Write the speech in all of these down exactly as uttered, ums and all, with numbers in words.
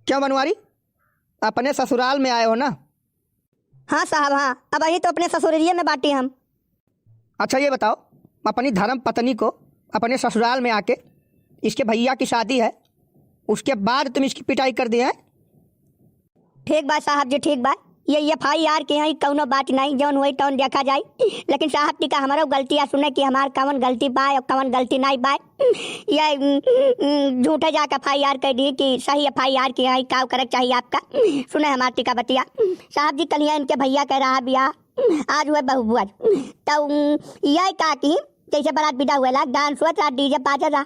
क्यों बनवारी, अपने ससुराल में आए हो ना? हाँ साहब, हाँ, अबहीं तो अपने ससुररिये में बाटी हम। अच्छा ये बताओ, अपनी धर्म पत्नी को अपने ससुराल में आके, इसके भैया की शादी है, उसके बाद तुम इसकी पिटाई कर दिए हैं? ठीक बा साहब जी, ठीक बा। ये एफ आई आर के हैं, कौनो बात नहीं, जौन होई तौन देखा जाई। लेकिन साहब जी का हमरो गलती है, सुने कि हमार कौन गलती बा और कौन गलती नहीं बा। ये, उम, उम, झूठे जाके एफ आई आर कर दी कि सही एफ आई आर के हैं, का करे के चाहिए आपका। सुने हमार टिका बतिया। साहब जी, कलिया इनके भैया कह रहा बिया, आज हुए बहू बुआ। तो, उम, ये का की जैसे बारात विदा हुए लाग, डांस हुआ था, डी जे बाजा था।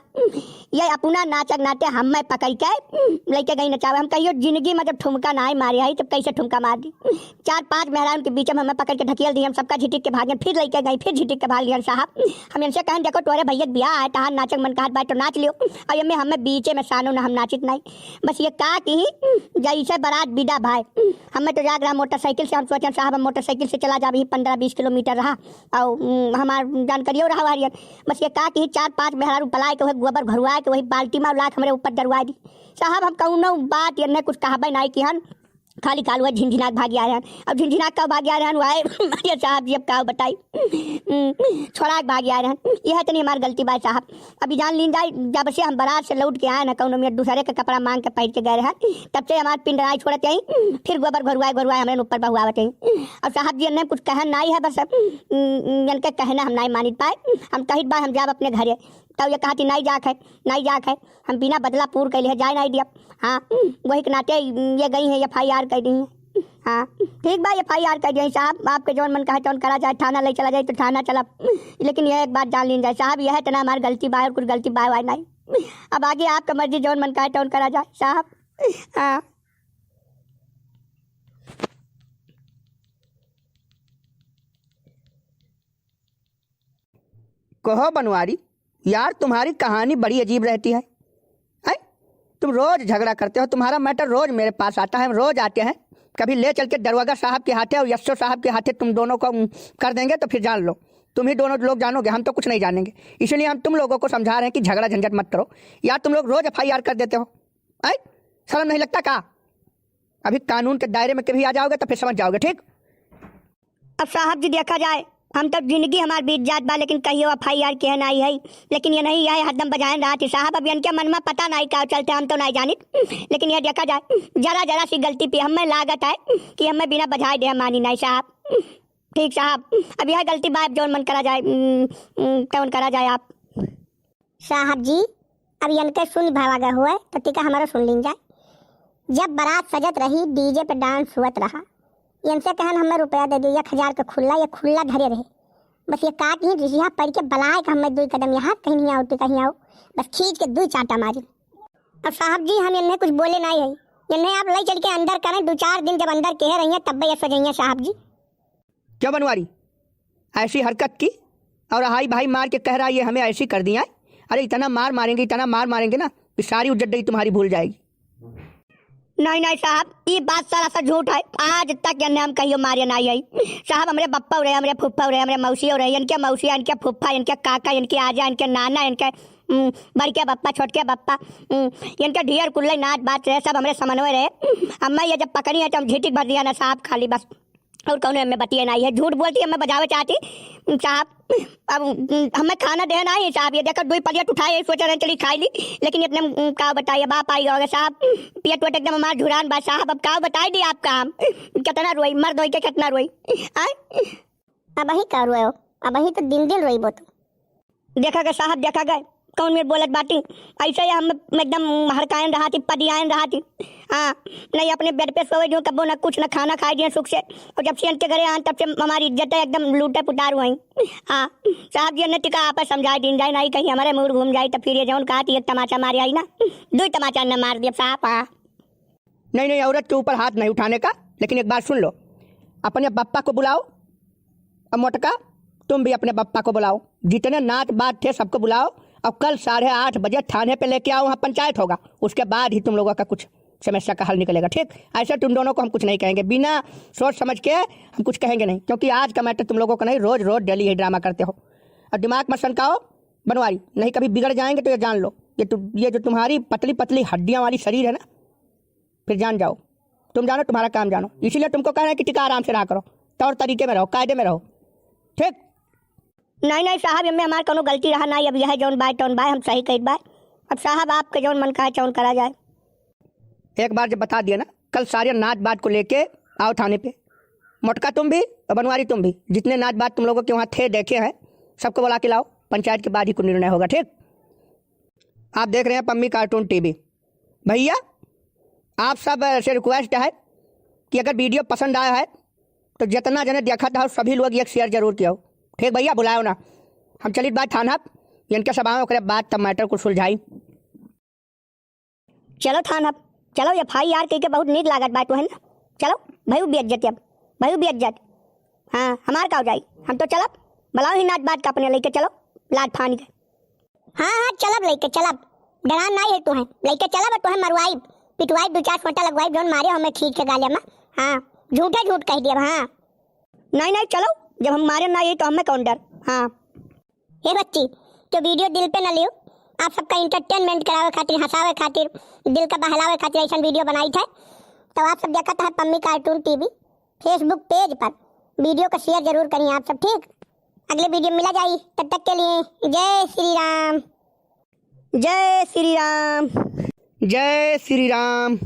ये अपना नाचक नाटे हमें पकड़ के लइके गई नचावे। हम कहियो जिंदगी में जब ठुमका नाहीं मारे हई, तब कैसे ठुमका मार दी? चार पांच मेहरान के बीच में हमें पकड़ के ढकेल दी, हम सबका झिटिक के भागेन, फिर लइके गई, फिर झिटिक के भाग लियन साहब। हम इनसे कहन, "देखो, तोरे भैया के बियाह है, तहार नाचक मन कहत बा, तो नाच लियो।" और ये में हमें बीचे में सानो ना, हम नाचित नहीं। बस ये का की, जैसे बारात विदा भाई, हमें तो जाग रहा मोटरसाइकिल से, हम सोचेन, "साहब, हम मोटरसाइकिल से चला जाब, ही पन्द्रह बीस किलोमीटर रहा।" और, उम, हमार जानकारियो रहा हरियन। बस ये का कि चार पांच मेहरारू पलाए के वही गोबर घरुआए के वही बाल्टी में लाके हमरे ऊपर दरुआ दी। साहब, हम कौनो बात ये नहीं कुछ कहबे नहीं कि हन, खाली काल हुआ झिनझिनाक भाग आए हन। अब झिनझिनाक का भाग आए हन, वाए, ये साहब जी, अब का बताई, उम, छोड़ा के भाग आए हन। यह तनी हमार गलती बा साहब। अभी जान लीन जाए, जब से हम बारात से लौट के आए ना, कौनो में दूसरे का कपड़ा मांग के पहन के गए रहन, तब से हमार पिंड नाई छोड़त यहीं, फिर गोबर घरुआए घरुआए हमरे ऊपर बहुआवत यहीं। और साहब जी, इन्हें कुछ कहन नाई है, बस, उम, उम, इनके कहना हम नाई मानित पाए। हम कहित बा, हम जाब अपने घरे, तब ये कहती, "नाई जाक है, नाई जाक है, हम बिना बदला पूर कैले है, जाए नाई दियब।" हाँ, वही के नाते ये गई हैं, एफ आई आर कर दी हैं। हाँ, ठीक बा, एफ आई आर कर दी साहब, आपके जौन मन कहे तौन करा जाए, थाना ले चला जाए तो थाना चलब। लेकिन यह एक बात जान लीन जाए साहब, यह इतना हमार गलती बा और कुछ गलती बा वाई नहीं। अब आगे आपका मर्जी, जौन मन कहे तौन करा जाए साहब। हाँ। कहो बनवारी, यार तुम्हारी कहानी बड़ी अजीब रहती है, हैं? तुम रोज झगड़ा करते हो, तुम्हारा मैटर रोज मेरे पास आता है, हम रोज आते हैं, कभी ले चल के दरोगा साहब के हाथे और एस ओ साहब के हाथे तुम दोनों को, उम, कर देंगे, तो फिर जान लो, तुम ही दोनों लोग जानोगे, हम तो कुछ नहीं जानेंगे। इसीलिए हम तुम लोगों को समझा रहे हैं कि झगड़ा झंझट मत करो। यार तुम लोग रोज एफ आई आर कर देते हो, हैं? शर्म नहीं लगता का? अभी कानून के दायरे में कभी आ जाओगे तो फिर समझ जाओगे, ठीक? अब साहब जी देखा जाए, हम तब जिंदगी हमार बीत जात बा, लेकिन कहियो एफ आई आर के नाई है। लेकिन ये नहीं है, हरदम बजायन रहत ही साहब। अब इनके मन में पता नहीं का चलते, हम तो नहीं जानित। लेकिन ये देखा जाए, जरा जरा सी गलती पे हमें लागत है कि हमें बिना बजाए दे मानी नहीं साहब। ठीक साहब, अब यह गलती बा, अब जौन मन करा जाए, उम, उम, तौन करा जाए आप। साहब जी, अब इनके सुन भावा गए हुए, तो टिका हमारो सुन लीन जाए। जब बारात सजत रही, डी जे पे डांस हुअत रहा, इनसे कहन, "हमें रुपया दे दे, एक हजार के खुल्ला, ये खुल्ला धरे रहे।" बस ये काट ही जिस यहाँ पड़ के बलाए के हमें दुई कदम यहाँ कहीं नहीं आओ, टिका ही आओ, बस खींच के दुई चांटा मारी। अब साहब जी, हम इन्हें कुछ बोले नहीं है, इन्हें आप ले चल के अंदर करें, दो चार दिन जब अंदर कहे रही हैं, तब ये सो जाइए साहब जी। क्यों बनवारी, ऐसी हरकत की? और हाई भाई मार के कह रहा, "ये हमें ऐसी कर दिया है।" अरे, इतना मार मारेंगे, इतना मार मारेंगे ना कि सारी उज्जत डई तुम्हारी भूल जाएगी। नहीं, नहीं साहब, ये बात सरासर झूठ है। आज तक इन्हें हम कहियो मारे नहीं है साहब। हमरे बप्पा रहे, हमरे फुफ्फा रहे, हमरे मौसी रहे, इनके मौसी, इनके फुफ्फा, इनके काका, इनके आजा, इनके नाना, इनके, उम, बड़के बप्पा, छोटके बप्पा, उम, इनके ढेर कुल्ले नाच बात रहे, सब हमरे समन्वय रहे। अम्मा ये जब पकड़ी है तो हम झिटिक भर दिया ना साहब, खाली बस। और कौनो एमे बतिये नाई है, झूठ बोलती है, हमें बजावे चाहती। साहब, अब, उम, हमें खाना दे नाई साहब, ये देखो, दो ही प्लेट उठाए, सोच रहे चली खाई ली, लेकिन इतने, उम, का बताइए, बाप आई गए साहब, पेट वेट एकदम हमार झुरान बा साहब, अब का बताई दी आपका हम, कितना रोई, मर्द होई के कितना रोई, आय? अब ही का रोए हो, अब ही तो दिन दिन रोई बो तुम। देखा गए साहब, देखा गए, कौन मेर बोलत बाटी? ऐसे ही हम एकदम हड़कायन रहा थी, पदियायन रहा थी। हाँ, नहीं अपने बेड पे सोवे जो कबो ना कुछ ना खाना खाए दिए सुख से। और जब से इनके घरे आन तब से हमारी इज्जत है एकदम लूटे पुटार हुई। हाँ, साहब जी ने टिका आप समझाए दिन जाए, नहीं कहीं हमारे मूड घूम जाए तो फिर ये जौन कहा थी एक तमाचा मारे आई ना, दो ही तमाचा न मार दिया साहब। हाँ। नहीं, नहीं, औरत के ऊपर हाथ नहीं उठाने का। लेकिन एक बात सुन लो, अपने बप्पा को बुलाओ। अब मोटका, तुम भी अपने बप्पा को बुलाओ, जितने नात बात थे सबको बुलाओ। और कल साढ़े आठ बजे थाने पे लेके आओ, वहाँ पंचायत होगा, उसके बाद ही तुम लोगों का कुछ समस्या का हल निकलेगा, ठीक? ऐसे तुम दोनों को हम कुछ नहीं कहेंगे, बिना सोच समझ के हम कुछ कहेंगे नहीं, क्योंकि आज का मैटर तुम लोगों का नहीं, रोज रोज डेली यही ड्रामा करते हो। और दिमाग मत सनकाओ बनवारी, नहीं कभी बिगड़ जाएंगे तो ये जान लो, ये तु-, ये जो तुम्हारी पतली पतली हड्डियाँ वाली शरीर है ना, फिर जान जाओ, तुम जानो, तुम्हारा काम जानो। इसीलिए तुमको कह रहे हैं कि टिका आराम से रहा करो, तौर तरीके में रहो, कायदे में रहो, ठीक? नहीं, नहीं साहब, एमे हमार कौनो गलती रहा नहीं, अब यह जौन बाय तौन बाय, हम सही कहित बाय। अब साहब आपके जौन मन कहे तौन करा जाए। एक बार जब बता दिया ना, कल सारे नाच बात को लेके आओ थाने पे। मोटका तुम भी और बनवारी तुम भी, जितने नाच बात तुम लोगों के वहाँ थे, देखे हैं, सबको बुला के लाओ, पंचायत के बाद ही कोई निर्णय होगा, ठीक? आप देख रहे हैं पम्मी कार्टून टीवी। भैया, आप सब से रिक्वेस्ट है कि अगर वीडियो पसंद आया है तो जितना जने देखत हो सभी लोग एक शेयर जरूर कियो। ठीक भैया, बुलाओ ना, हम चलित बाय थाना, इनके सब आओ, ओकरे बाद तब मैटर को सुलझाई। चलो थाना, चलो, एफ आई आर कह के बहुत नीक लागत बाय तोहन ना। चलो, भयू बेइज्जत अब, भयू बेइज्जत। हाँ, हमार का हो जाई, हम तो चलब। बुलाओ ही नाच बात का अपने लेके चलो, लात फान के। हाँ, हाँ, चलब लेके चलब, डरान नाई है तोहे, लेके चलब, तोहे मरवाइब, पिटवाइब, दो चार फोटा लगवाइब, जौन मारे हमें खींच के गालिया में। हाँ, झूठे झूठ कह दिया, हाँ। नहीं, नहीं, चलो, जब हम मारे ना ये तो हमें कौन डर। हाँ। हे बच्ची, तो वीडियो दिल पे ना लियो, आप सबका एंटरटेनमेंट करावे खातिर, हंसावे खातिर, दिल का बहलावे खातिर ऐसा वीडियो बनाई थे। तो आप सब देखत है पम्मी कार्टून टीवी Facebook पेज पर, वीडियो को शेयर जरूर करिए आप सब, ठीक? अगले वीडियो में मिला जाई, तब तक के लिए जय श्री राम। जय श्री राम। जय श्री राम।